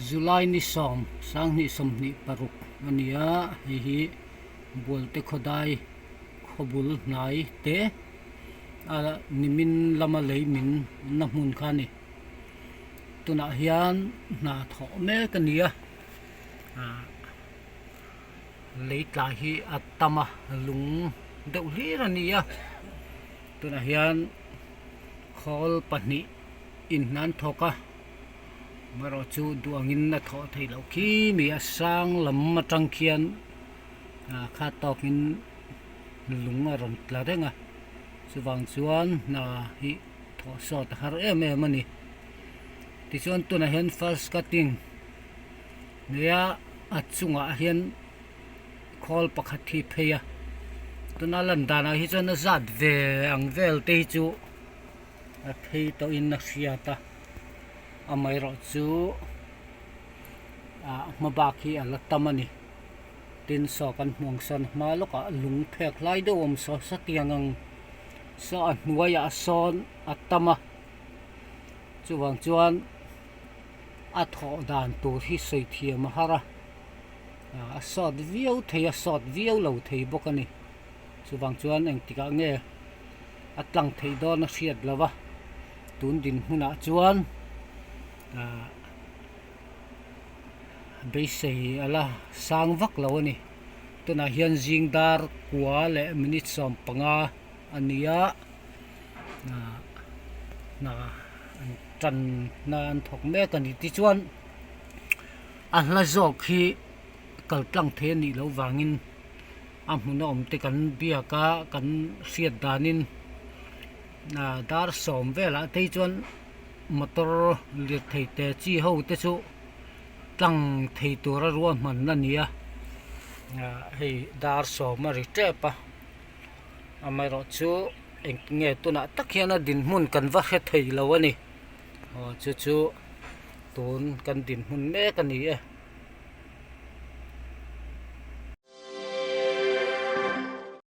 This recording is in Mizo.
July ni sawm sanghnih 26 a ni a hei hi Bualte khawdai khawbul hnai te a nimin lama lei min na hmun kha a ni tunah hian hna thawh mek a ni a ah lei tlai hi a tam a lung deuh hlir a ni a tunah hian khawl pahnih inhnan thawk a amaherawh chu duh angin a thawh theih loh khi mi a sang lam atang khian ah kha tawkin lung a rawn tla reng a chuvang chuan hna hi thawh sawt a har em em a ni tichuan tunah hian first cutting nia a chungah hian khawl pakhat hi phei a tuna lan danah hi chuan a zat ve ang vel te hi chu a phei tawhin a hriat a amaherawh chu ah hma bak hi a la tam a ni tin saw kan hmuh ang sawn hma lawkah lung phek hlai deuh a awm saw satiang ang saw a hnuaiah sawn a tam a chuvang chuan a thawh dan tur hi sawi thiam a har a a sawt viau thei a sawt viau lo thei bawk a ni chuvang chuan engtikah nge a tlang theih dawn a hriat lo va tun dinhmunah chuan ah beisei a la sang vak lo a ni tunah hian zing dar kua leh minute 15 a ni a ah hna an tan hna an thawk mek a ni tichuan a hla zawk hi kal tlang thei a nih loh vangin a hmun a awm te kan biak a kan hriat danin ah dar sawm velah te hi chuan motor lirthei te chi ho te chu tlang thei tura ruahman a ni a ah hei dar sawm a ri tep a amaherawh chu eng nge tunah tak hian a dinhmun kan va hre thei lo a ni aw chu chu tun kan dinhmun mek a ni e.